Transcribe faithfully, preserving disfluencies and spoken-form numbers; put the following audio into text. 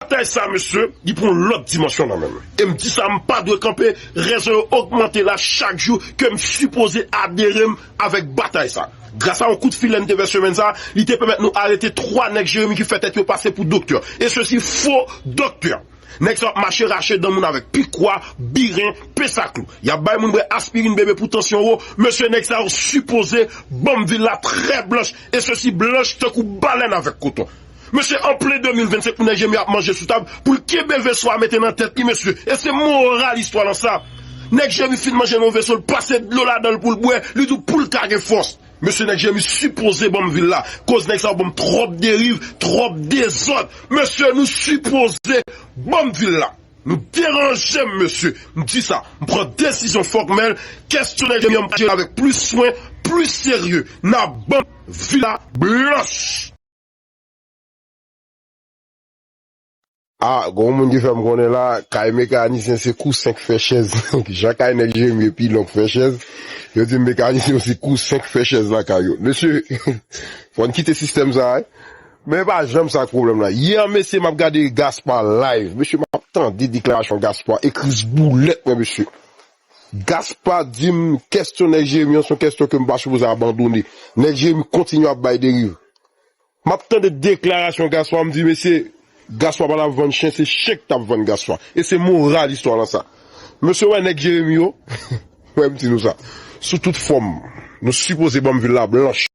Batay sa, mesye, li pran yon lòt dimansyon nan men m. E m di sa, m pa dwe kanpe, rezon yo ogmante la chak jou ke m sipoze adere m avèk batay sa. Gras a yon kout filè m te fè semèn sa, li te pèmèt nou arete twa nèg Jeremi ki fè tèt yo pase pou doktè. E sesi fo doktè. Nèg sa ap mache rache dan moun avèk pikwa, biren, pens a klou. Y ap bay moun bwè aspirin bebe pou tansyon wo. Mesye, nèg sa yo sipoze ban m vil la trè blanch. E sesi blanch tankou balèn avèk koton. Mesye, an plen de mil vennsenk, pou nèg Jeremi ap manje sou tab, pou l kenbe veso a mete nan tèt li, mesye. E se moral istwa lan sa. Nèg Jeremi fin manje nan veso, l pase dlo ladan l pou l bwè, li di w pou l ka gen fòs. Mesye, nèg Jeremi sipoze ban m vil la. Koz nèg sa yo ban m twòp deriv, twòp dezòd. Mesye, nou sipoze ban m vil la. Nou deranje m, mesye. M di sa. M pran desizyon fòmèl. Kesyon nèg Jeremi an, m pral jere avèk plis swen, plis serye. N ap ban m vil la blanch. Ah, gon moun ki fè m konnen la, kay mekanisyen se kou senk fè chèz. Jan kay nèg Jeremi pi long fè chèz, yo di m mekanisyen yo se kou senk fè chèz lakay yo. Mesye, fò n kite sistèm sa a, wi. Men pa janm sa k pwoblèm la. Yè, mesye, m ap gade Gaspard live. Mesye, m ap tande deklarasyon Gaspard, e kriz boulèt mwen, mesye. Gaspard di m kesyon nèg Jeremi an se yon kesyon ke m pa sipoze abandone. Nèg Jeremi kontinye ap bay deriv. M ap tande deklarasyon Gaspard, m di, mesye, Gaspard pa t ap vann chen, se chen ki t ap vann Gaspard. E se moral istwa lan sa. Mesye, wè nèg Jeremi yo, wè m di nou sa. Sou tout fòm, nou sipoze ban m vil la blanch.